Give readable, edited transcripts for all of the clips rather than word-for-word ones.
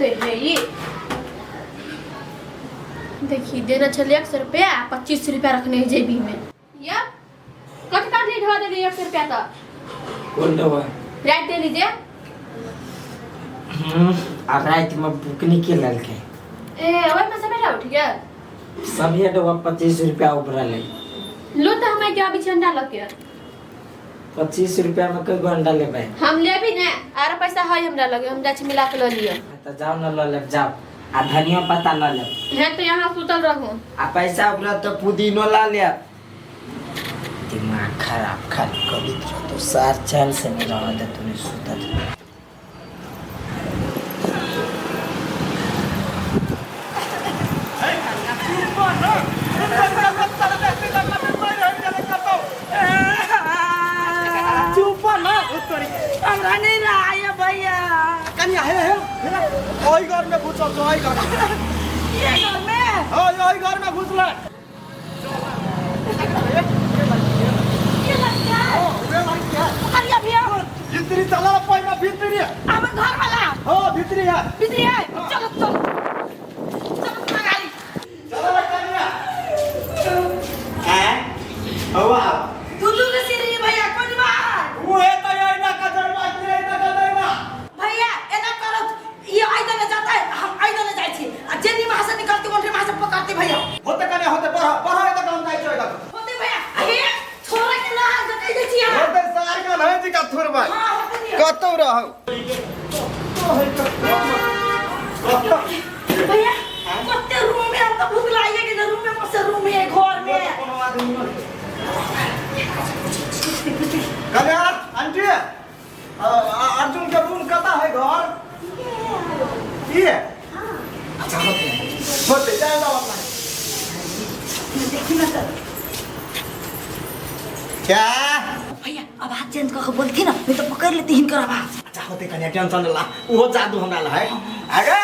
कते है ई देखी देना छलै 100 रुपया 25 रुपया रखने है जेबी में। या कथी काट ली ढवा देली 100 रुपया त कोन डबा रात देली जे आ राति में बुकनी के ललकै। ए ओइ में सवेरा उठ गेल। सभे डबा 25 रुपया उभरल है। लो त हमें के अभी अंडा लके 25 रुपया में कई गो अंडा लेबै? हम लेबी ने आर पैसा है हमरा लगे, हम जाइ छी मिला के ल लिअ। तऽ जाउ ने लऽ लेब जाउ, आ धनियो पत्ता लऽ लेब। हे तो यहाँ सुतल रहू। आ पैसा उपलब्ध तऽ पुदीनो लऽ लेब। दिमाग खराब खाली करैत रहतो सार, चैन से नहीं रह दे तूने सुतत। चुप ना तोरी। हमरा नहीं रहा है भैया। कनिया हे हे ओहि घर में घुसल छौ, ओहि घर। ये घर में? हाँ, ओहि घर में घुसल। ये लड़का करिया भैया। भीतरी चला पहिना भीतरी। हमर घर वाला? हाँ, भीतरी है। भीतरी है, चलो चलो चलो गाड़ी। चला ना कनिया हैं हवा। दुनू के सिर भैया कोन बात? उहे त यही ना कजरवा के ना कजरवा। भैया एना करो, ये आई दने जाता है, हम आई दने जाय छी आ जेनी वहां से निकलती ओनरे वहां से पकड़ती भैया। होते कने होते बढ़ बढ़ त काम जाय छै। होते भैया, हे छोरा के ना कहि दै छी अहाँ। होते सार का नहीं जी का थुरबा। हां होते नहीं। कतौ रहौ। भैया कते रूम में हम तो भूख लागे के रूम में मस्त रूम है घर में। कन्या आंटी अर्जुन के रूम कता है घर ये? अच्छा होते होते जाए जाओ अपना। देखी ना सर। क्या भैया आवाज चेंज करके बोलती ना, नहीं तो पकड़ लेती हिनकर आवाज। अच्छा होते कन्या टेंशन ला, वो जादू हमरा ला है। अरे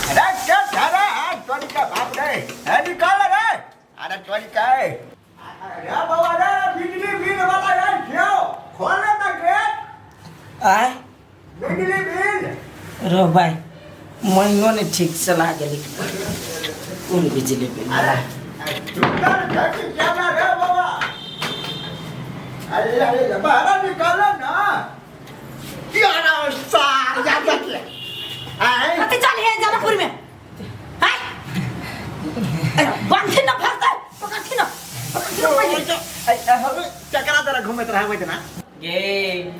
अरे क्या झारा है तोरी का बाप रे है निकाल रे। अरे तोरी का है। अरे बाबा रे बिजली बिल वाला यार क्यों खोल ना गेट। आय बिजली बिल रो भाई महीनो ने ठीक से लागल। कोन बिजली बिल वाला? जुगाड़ करके क्या ना रे बाबा। अरे अरे बाहर निकालो ना यार सार जा जा आए। कति चल हे जनकपुर में हाय बांधे ना फंसता पकड़थी ना पकड़थी ना पहिले। चकरा तरह घूमत रहबै ना गे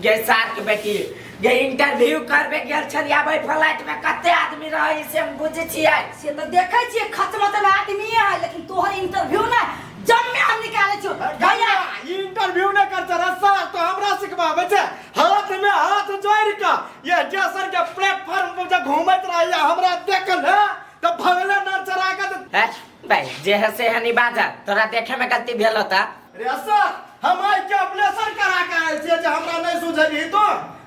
गे सार के बेटी गे इंटरव्यू करबे गेल छलियै भाई फ्लाइट में कते आदमी रहे से हम बुझै छियै। से तो देखै छियै खचमचल आदमी है, लेकिन तोहर इंटरव्यू ना जम में हम निकाले छियो भैया। इंटरव्यू ने कर चरा साल तो हमरा सिखबाबै छै हाथ में हाथ जोड़ के ये स्टेशन के प्लेटफॉर्म पर जे घूमत रहैया हमरा देखल है तो भगले न चरा के हैं भाई जे है से हनी बाजा तोरा देखे में गलती भेल होता। रे सर हम आई के ऑपरेशन करा के आयल छियै जे हमरा नहीं सुझली तो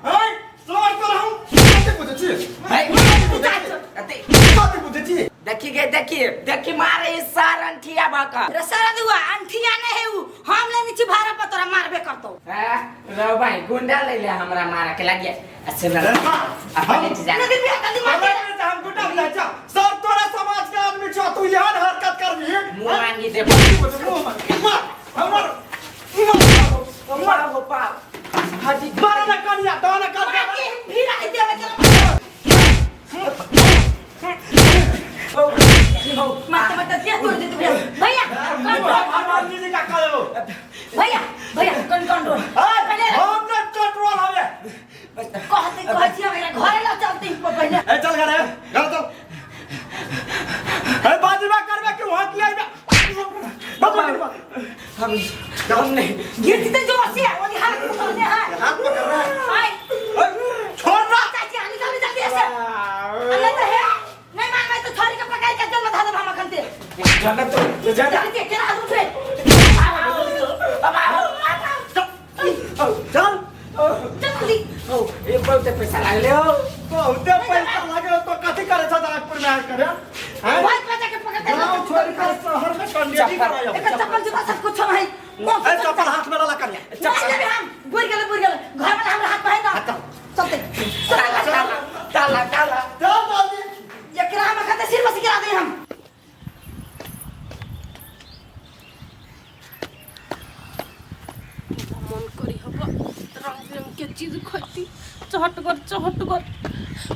हैं सर तो हम कथि बुझै छी? भाई कथि बुझै छी? देखी गे देखी देखी मारे इस सार अंठिया बाका। रे सारा दुआ अंठिया नहीं है उ, हम लेने छी भाड़ा पर तोरा मारबे करतो। हैं रो भाई गुंडा ले ले हमरा मारे के लगे। अच्छा ना अपन जा। नहीं बिया जल्दी मार दे। हम गुंडा ले जा सर तोरा समाज के आदमी छो तू यहाँ हरकत करबी। मुंह मांगी दे। मार हमर मार हो पाप हाजी मार ना कनिया दाना कर मार के भीड़ आई देवे के मारते मारते दिया तोड़ दे भैया। भैया कंट्रोल जी का करो भैया भैया कन कंट्रोल पहले हम ना कंट्रोल हवे कहते कहती हमरा घरे ला चलते ही पहले। ए चल घरे घर चल। ए बाजीबा करबे कि वहां की आइबे बाजीबा हम नहीं गिरती तो जो से ओनी हाथ पकड़ दे। हां हाथ पकड़ रहा है। हाय छोड़ ना चाची निकाल जल्दी ऐसे अल्लाह तो है नहीं मान मैं तो छोरी के पकड़ के जन्म धा दे हम खनते जाना तो जा जल्दी केना हाथ उठे चल जल्दी। ए बहुत पैसा लागले हो। बहुते पैसा लागे तो कथि करे छ जनकपुर में आय करे हैं भाई बजा के पकड़ गांव छोड़ कर शहर में कंडियटी कराया। एक चप्पल जूता सब कुछ है। ए चप्पल हाथ में लला करिया। नहीं लेबे हम बुर गेले बुर गेले घर में हमरा हाथ में है ना चलते ताला ताला ताला चल जल्दी। मन करी हब रंग बिरंग के चीज खैती, चहटगर चहटगर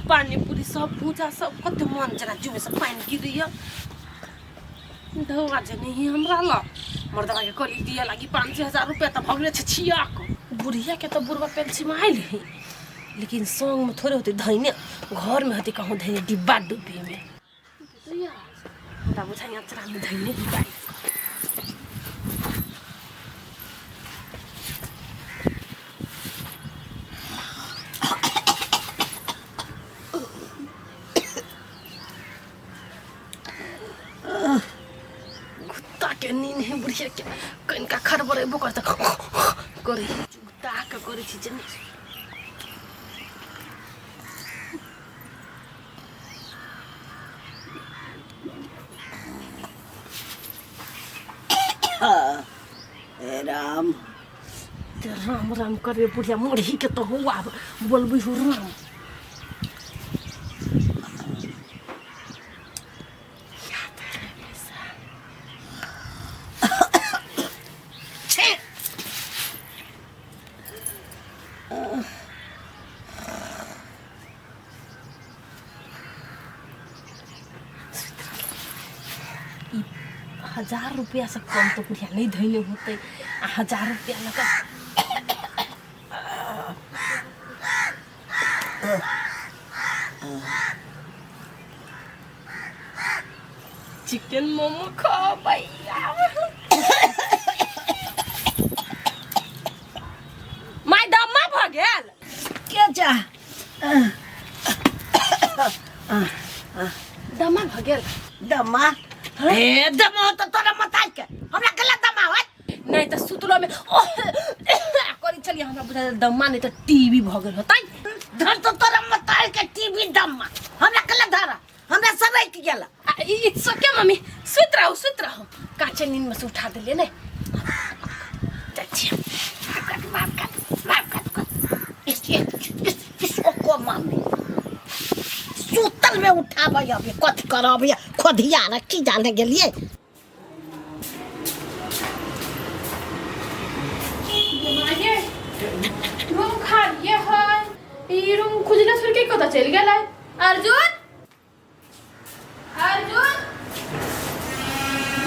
पानी पूरी सब भूजा सब कते मन जना जुमे से पानि गिरैया। धौआ जे नहीं हमरा ल मर्दवा के कली दिया लागी 5-6 हजार रुपया त भगले छै छिया क। बुढ़िया के तो बुढ़वा पेंसी में आयल है, लेकिन संग में थोड़े होते धैने, घर में होते कहूँ धैने डिब्बा डुब्बी में। हमरा बुझाइ अचरा में धैने डिब्बा। कुत्ता के नींद है बुढ़िया के, कनिका खड़बड़ेबो करत करे चुगता के करे छी जे। हे राम ते राम राम करे बुढ़िया मुरही के तो हुआ बोलबी हो राम। 1000 रुपया से कम तो बुढ़िया नहीं धैने होते, आ 1000 रुपया लगा चिकन मोमो खा भैया। माय दम्मा भ गेल के जा दम्मा भ गेल दम्मा हे दम्मा त तोरा मताई के हमरा गलत दम्मा होय नहीं त सुतलो में करी चलिए हमरा बुझा दम्मा नहीं त टीवी भ गेल होतै। धर तो तोरा मताई के टीवी दम्मा हमरा गलत धारा हमरा सरक गेल। It's okay mummy, सुत रहो सुत रहो, काचे नींद में से उठा देलिए ने। चाची माफ कर माफ कर इस इस को मम्मी सुतल में उठाबै अभी कथी करब खोधिया न की जाने गेलिए। रूम खाली है, ई रूम खुजला छोड़ के कतऽ चलि गेलै? अर्जुन अर्जुन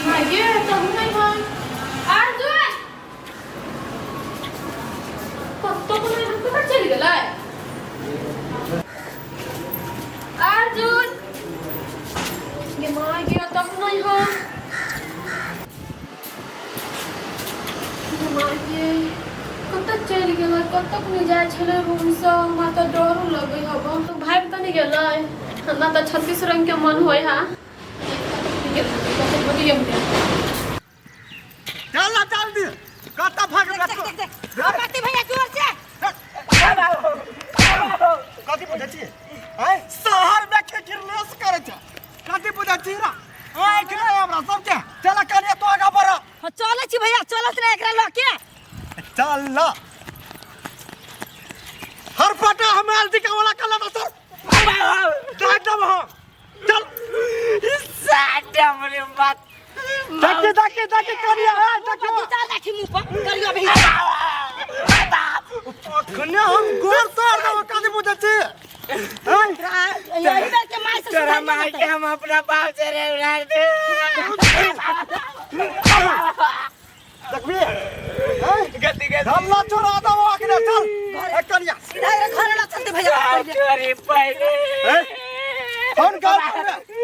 माये तहु नहीं है। अर्जुन कतऽ कोनो कतऽ चलि गेलै? अर्जुन गे माँ गे तहु नहीं है। गे माँ गे कतऽ चलि गेलै? कतऽ नहि जाइ छलै रूमसँ, हमरा तऽ डरो लगै हब। भागि तऽ नहि गेलै? हमरा तऽ 36 रंग के मन होइ हा। चल जल्दी कतऽ भाग बाती भैया जोर से कथी बुझै छी? आँय शहर में खेखिरलेस करै छै, कथी बुझै छी रा? आँखि नहि हमरा सबके। चल कनिया तो आगा बढ़। हां चलै छी भैया, चलत ने एकरा ल के चल ल हर पटा हम आल दिखा वाला कला ना सर देख दब हम। चल साडम रे बात देखे देखे देखे कनिया देखे चल देखी मुंह पर करियो भैया। कनिया हम गोर तोड़ देब, कथी बुझै छी? यही बेर के माय से तोरा माय के हम अपना बाप से रे उड़ा दे। देखबी गति गति हमला छोड़ा दब अखने। चल ए कनिया सीधा रे घर ल चलते भैया। तोरी पहले फोन कर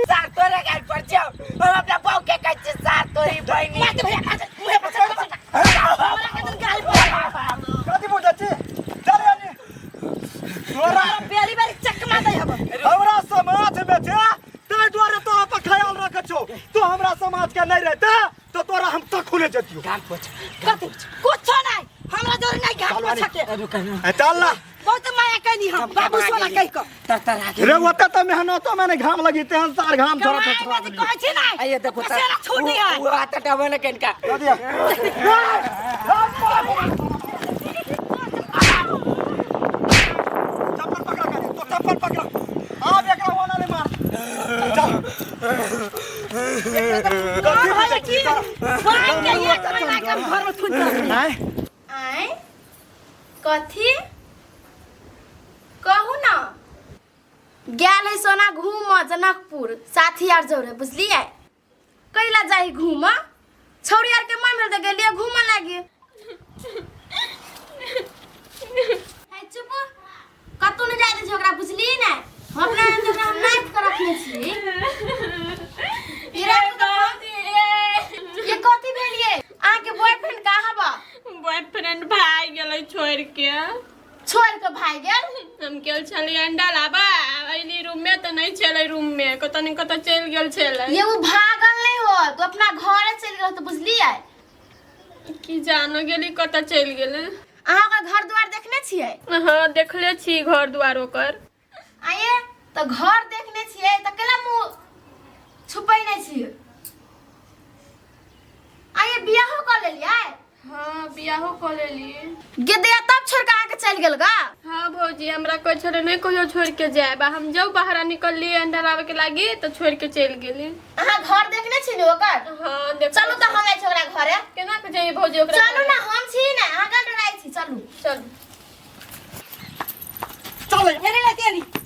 सार तोरा गाल पर छौ, हम अपना बाप के कहै छी सार तोरी बहिनी। मार भैया मुंह पर चल हमरा के तो गाल पर कथी बुझै छी? चल यानी तोरा बेरी बेरी चकमा दे हब। हमरा समाज में छे तै दुआरे तोरा पर ख्याल रखै छौ, तो हमरा समाज के नहीं रहते तो तोरा हम तक खुले जतियो। गाल पोछ कथी कुछो नहीं हमरा जोर नहीं घाट पोछ के। चल ना बहुत माया कहनी हम बाबू सोना कह के तर तर आगे रे ओते त मेहनतो में घाम लगी तेहन सार घाम थोड़ा थोड़ा कहै छी नहीं आइए देखो पसेरा छूटी है वो आता डबल ने कनका दिया। चप्पल पकड़ा कर तो चप्पल पकड़ा आप एकरा ओना नहीं मार। चल कथी के एक महीना के घर में थुन आय आय कथी कहू ना गेल है सोना घूम जनकपुर साथी यार जौरे बुझलियै कैला जाही घूम छौरी यार के मन भेल तऽ गेलियै घूमऽ लागी है चुप कतौ नहि जाय दै छै ओकरा बुझलियै ने हम अपना हाथ ओकरा हम नापि कऽ रखने छी ई रात के ये कथी भेल ये अहाँके बॉयफ्रेंड कहाँ बा बॉयफ्रेंड भाग गेलै छोड़ के छोड़ के भाग गेल हम गेल छली अंडा लाबा अइली रूम में तऽ नहि छलै रूम में कतऽ ने कतऽ चलि गेल छलै ये वो भागल नहीं हो तो अपना घरे चलि गेल तो बुझलियै की जानो गेली कतऽ चलि गेलै अहाँ ओकर घर दुआर देखने छियै हाँ देखले छी घर दुआर ओकर आये तऽ घर देखने छियै तऽ केला मुँह छुपै नहि छियै आये बियाहो कऽ लेलियै हाँ बियाहो कऽ लेलियै गे दैया तब छोड़ के अहाँके चलि गेल गा हाँ भौजी हमरा कहै छलै नहि कहियो छोड़ के जायब आ हम जब बाहर निकललियै अंडा लाबे के लागी तऽ छोड़ के चलि गेली अहाँ घर देखने छी ने ओकर हाँ देख चलू तऽ हम जाइ छी ओकरा घरे केना के जइयै भौजी ओकरा चलू ना हम छी ने अहाँ का डराइ छी चलू चलू चल एने लेते नहीं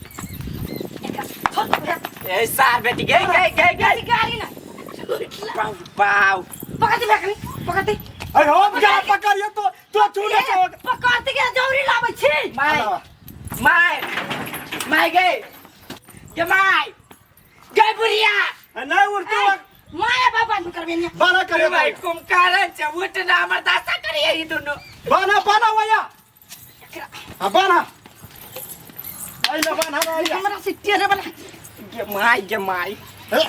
ए सार बेटी गई गई गई गई गाड़ी ना पाउ पाउ पकड़ते भैकनी पकड़ते अरे हम क्या पकड़ियो तो तो छूने के पकड़ते के जौरी लाबै छी my my my गई गे my गई बुढ़िया नहीं उठते माया बाबा नु करबे ने बाना करे भाई कुमकारन छ उठ ना हमर दासा करिए ई दुनु बाना बाना भैया हाँ बाना आइला बाना आइला हमरा से टेरे वाला गे my गे my ए,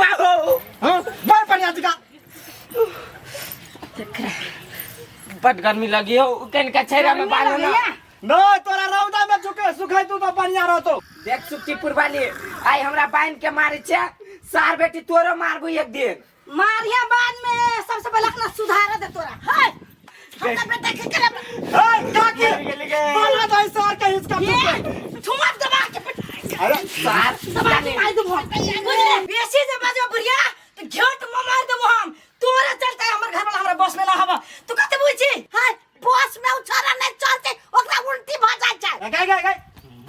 वाओ हाँ बड़ बढ़िया जगह बड गर्मी लगी हो कनिका छेरा में बांधो ना नहीं तोरा रौदा में झुके सुखाई तू तो बढ़िया रहतो देख सुखीपुर वाली आई हमरा बांध के मारे छे सार बेटी तोरो मारबू एक दिन मारिया बाद में सबसे पहले अपना सुधार दे तोरा हाय हमरा बेटा के करब ए काकी बाना दे सर के इसका ये ठुमक दबा के पिट अरे सार दबा के मार देबो हम बुझले बेसी जे बाजो बुढ़िया तो घेट म मार देबो हम तोरा चलते हमर घर वाला हमरा बस में ना हवा तू कते बुझी हाय बस में उछारा नहीं चलते ओकरा उल्टी भ जाइ छै गए गए गए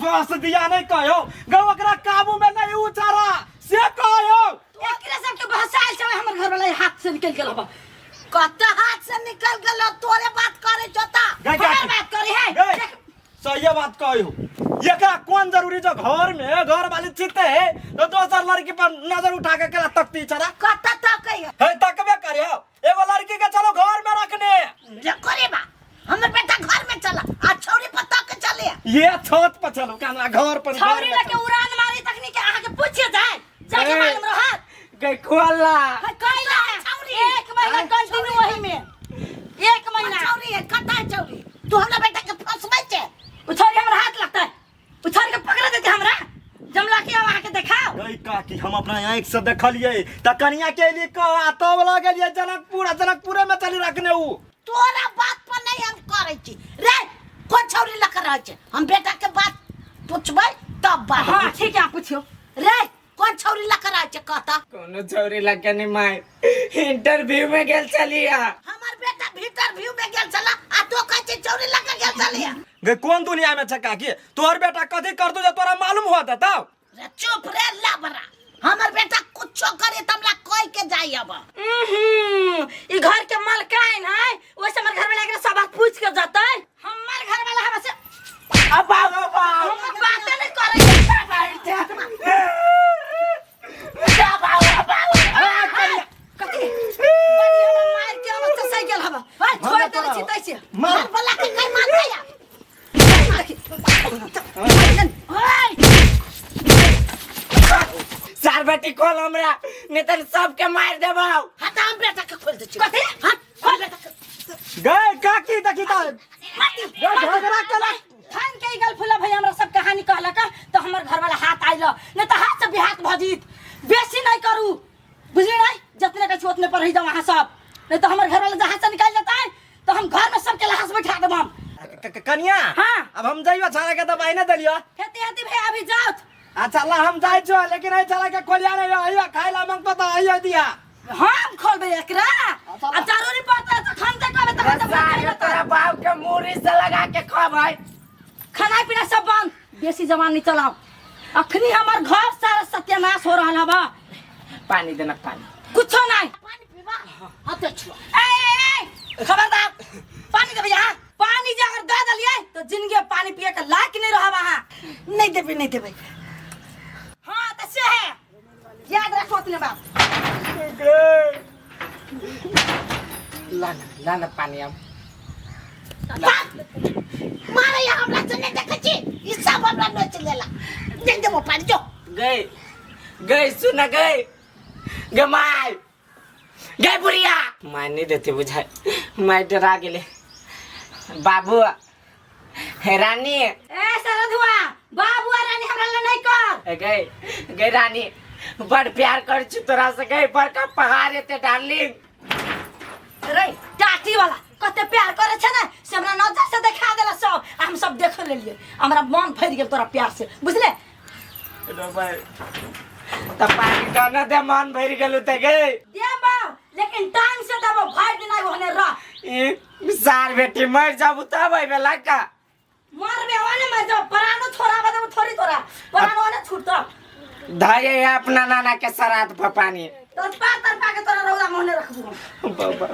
बस दिया नहीं कहो गौ ओकरा काबू में नहीं उतारा से कहो एकरे सब के भसाइल छै हमर घर वाला हाथ से निकल गेल हवा कत हाथ से निकल गेल तोरे बात करे जोता गए हमर बात करे है गए सही बात कहो एकरा कौन जरूरी जो घर में घर वाली चिते है तो दोसर लड़की पर नजर उठा के केला तकती छरा कत तक है है तकबे करे हो एगो लड़की के चलो घर में रखने जे करे बा हमर बेटा घर में चला आ छौरी पर तक चले ये छत पर चलो काना घर पर घर छौरी में लके चलो। उड़ान मारी तखनी के अहाँ के पूछे जाए जाके ए। मालूम रहत गई खोला कैला एक महीना कंटिन्यू वही में एक महीना छौरी है कत है छौरी तू हमरा बेटा के फंसबै छै उ छौरी हमरा हाथ लगता है उ छौरी के पकड़ देते हमरा जमला के अहाँ के देखाओ गई काकी हम अपना आँख से देखलिए त कनिया के लिए कह आ तब लगलिए जनकपुर आ जनकपुरे में चली रखने ऊ तोरा बात पर नहीं हम करै छी रे कोन छौरी लऽ के रहै छै हम बेटा के बात पूछबै तब बात हाँ ठीक है आप पूछियो रे कोन छौरी लऽ के रहै छै कहता कोनो छौरी लगे नहीं my interview में गेल चलिया हमर बेटा भीतर व्यू में गेल छला आ तो कहै छै छौरी लऽ के गेल छलिया गे कोन दुनिया में छै काकी तोहर बेटा कथी कर दू जे तोरा मालूम होत तब रे चुप रे लाबरा हमर बेटा कुछो करे त हमरा कह के जाई अब ई घर के मालकाइन है वैसे हमर घर वाला एकरा सब बात पूछ के जतै हमर घर वाला हमरा से अब आओ अब आओ हमर बाते नहीं करे अब आओ अब आओ कथी बड़ी हमरा मार के हम चसै गेल हवा हाय छोड़ देले छी तैसे मार घर वाला के कहीं मारते या ओए सार बेटी खोल हमरा नहीं तो सबके मार देबो हटा हम बेटा के खोल दे छी कथी हट खोल बेटा के गए काकी देखी त गए झगड़ा केला थान के गल फुला भैया हमरा सब कहानी कहलक तो हमर घर वाला हाथ आइल नहीं तो हाथ से बिहात भजीत बेसी नहीं करू बुझली नहीं जितने के छी उतने पर रही जाओ अहाँ सब नहीं तो हमर घर वाला जहाँ से निकल जाता है तो हम घर में सबके लहास बैठा देब हम कनिया हाँ। अब हम जाइयो छाड़ा के दवाई ना देलियो हेती हेती भैया अभी जाओ अच्छा ला हम जाइ छो लेकिन ऐ छाड़ा के खोलिया नहीं आइयो खाइ ला मंगतो त आइयो दिया हम खोलबे एकरा आ जरूरी पड़ता है तो खान तक कहबे तखन सार तो तोरा बाप के मुंह अंगूरी से लगा के खबै। खाना पीना सब बंद, बेसी जवान नहीं चलाओ। अखनी हमर घर सारा सत्यानाश हो रहल हबा। पानी देना पानी। कुछो नहीं। पानी पीबा हाथ छुआ। ए ए ए खबरदार, पानी देबै यहाँ। पानी जे अगर दे देलियै तो जिंदगी में पानी पिए के लायक नहीं रहब अहाँ। नहीं देबै, नहीं देबै। हाँ तो से है, याद रखो अपने बात। लाना लाना पानी अब। मारे यहाँ हमरा से नहीं देखै छी, ई सब हमरा नोच लेला। नहीं देबो पानी जो। गई गई सुन गई गे my गई बुढ़िया my नहीं देते बुझाए, my डरा गेले। बाबू हे रानी। ए सरधुआ, बाबू आ रानी हमरा ले नहीं कर। ए गई गई रानी बड़ प्यार कर छु तोरा से गई, बड़का पहाड़ एते डार्लिंग। रे टाटी वाला कते प्यार करे छे ने से हमरा नजर से देखा देला सब, आ हम सब देख लेलिए, हमरा मन भरि गेल तोरा प्यार से, बुझले? त पानी दाना दे, मन भरि गेल त गई। देबो लेकिन टाइम से देबो, भरि दिन आई ओहने रह। ई सार बेटी मर जाबू तब अइबे लड़का। मरबे ओने मर जाओ, परानो छोड़ाबे देबो थोड़ी तोरा, परानो ओने छूटतो। धरे है अपना नाना के सरात पर पानी। तड़पा तड़पा के तोरा रौदा में ओहने रखबो। बाबा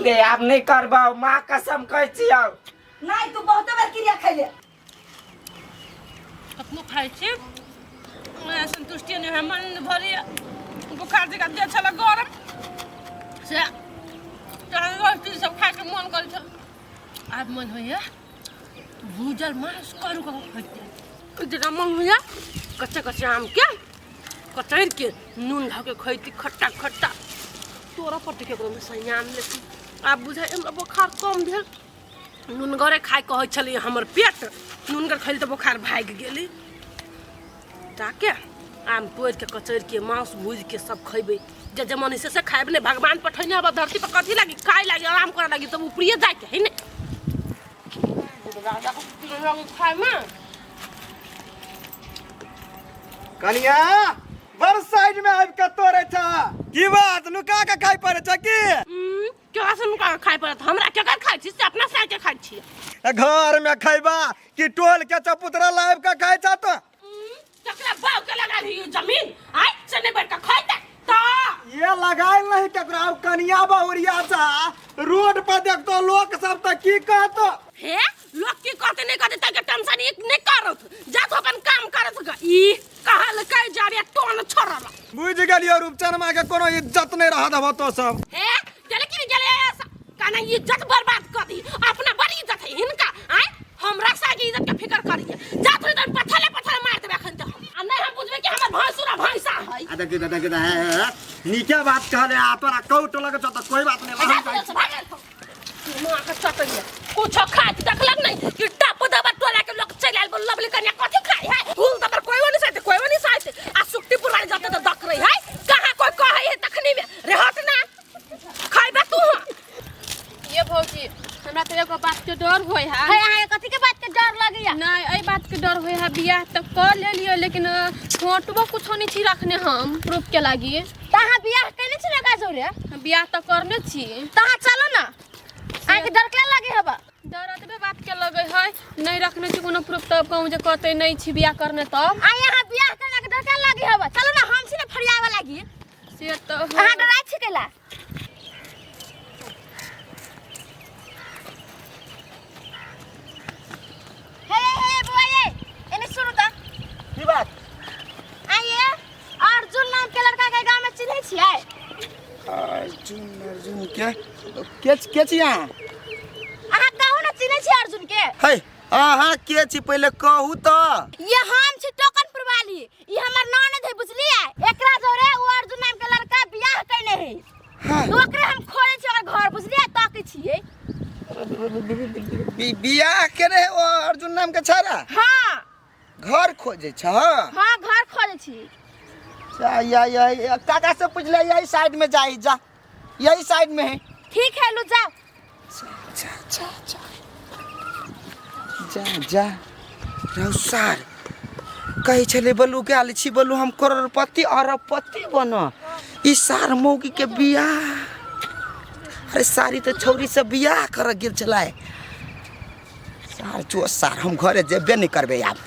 गे आप नहीं करबो, माँ कसम कहै छियौ। नहीं तू बहुते बेर क्रिया खैले। कतनो खाइ छी संतुष्टि नहीं है, मन भरी बुखार जकाँ देह छल गरम से चीज सब खाके मन करै छल। आब मन होइए भूजल माछ करू करू खैते, जेना मन होइए कच्चा कच्चा आमके कचैरके नून धऽ के खैती खट्टा खट्टा। तोरा पर केकरो में सैयाम लेती। आब बुझाइ हमरा बोखार कम भेल, नूनगरे खाइ कहै छलियै हमर पेट, नूनगर खैली तऽ बोखार भागि गेलै। ताके आम तोड़िके कचैरके मांस भूजिके सब खैबै, जे जे मन से खायब नहि। भगवान पठैने हबा धरती पर कथी लागी खाय लागी आराम करे लागी, तब ऊपरिये जाइके है ने खायमे। कनिया बड़ साइड में आबि के तोड़ै छ, की बात नुका के खाइ पड़ै छ की? केकरा से नुका के खाइ पड़त? हमरा केकर खाइ छी से अपना साइड के खाइ छी। घर में खैबा कि टोल के चपुतरा लाबि के खाइ छ तो? केकरा बाव के लगा ली जमीन आइ से नहीं बैठ के खैते त ये लगाइल नहीं केकरा। अब कनिया बहुरिया छ रोड पर देखतो लोग सब त की कहतो? हे लोग की कहते नहीं कहते तके टेंशन एक नहीं करत, जा तो अपन काम करत ग। ई कहल के जारे टोन छोड़ल। बुझ गेलियो रूपचनमा के कोनो इज्जत नहीं रह देबो तो सब। हे गेले कि गेले काना इज्जत बर्बाद कर दी, अपना बड़ी इज्जत है हिनका। आय हमरा सागे इज्जत के फिकर करिए, जा तो इधर पथले पथले मार देबे अखन त हम। आ नहीं हम बुझबे कि हमर भैंसुरा भैंसा है। आ देख देख देख नीके बात कहले, आ तोरा कौट लगे छ त कोई बात नहीं। मां के चटैया कुछ खाइत देखलक नहीं कि टप दबा टोला के लोग चलि आयल लबली कन्या कथी खाइ है, हुल दबर कोई नहीं साइते, कोई नहीं साइते। आ सुक्तिपुर वाले जते त दक रही है, कहां कोई कहै है तखनी में रे हट ना खइबा तू। ये भौजी हमरा तो एगो बात के डर होय है। हे अहाँ कथी के बात के डर लगैया? नहीं एहि बात के डर होय है, बियाह त कर लेलियै लेकिन फोटो कुछो नहीं छी रखने हम प्रूफ के लागी। त अहाँ बियाह केने छी ना जोरे? बियाह त करने छी। त अहाँ चलो ना, अहाँ के डर के लागे हबा? डर एतबे बात के लगे है, नहीं रखने छी कोनो प्रूफ तब कहूँ जे कहते नहीं छी बियाह करने तब। आ यहाँ बियाह करना के डर के लागे हबा? चलो ना हम छी ना फरियावे लागी। से त अहाँ डराइ छी कैला? हे हे बुआ ये एने सुनू त। की बात? आइए अर्जुन नाम के लड़का के गांव में चिन्है छियै? अर्जुन अर्जुन के के के छी अहाँ? अहाँ कहू ना चिन्है छियै अर्जुन के? हे अहाँ के छी पहिले कहू त। ये हम छी टोकनपुर वाली, ई हमर ननद है बुझलियै। एकरा जोरे उ अर्जुन नाम के लड़का बियाह कइने है। हाँ। तो ओकरे हम खोजे छी ओकर घर बुझलियै, ताकै छियै। बियाह केने है ओ अर्जुन नाम के छाड़ा? हाँ। घर खोजे छ? हाँ घर खोजे छी। या या या काका से पूछ ले, यही साइड में जाई जा, यही साइड में है। ठीक है लू जाओ। अच्छा अच्छा अच्छा जा जा रौसार कहै छलै बलू के आल छी बलू हम करोड़पति अरबपति बन, ई सार मौगी के बियाह। अरे सारी तो छौरी से बियाह कर गेल छलै। सार चो सार, हम घरे जेबे नहीं करबे आब।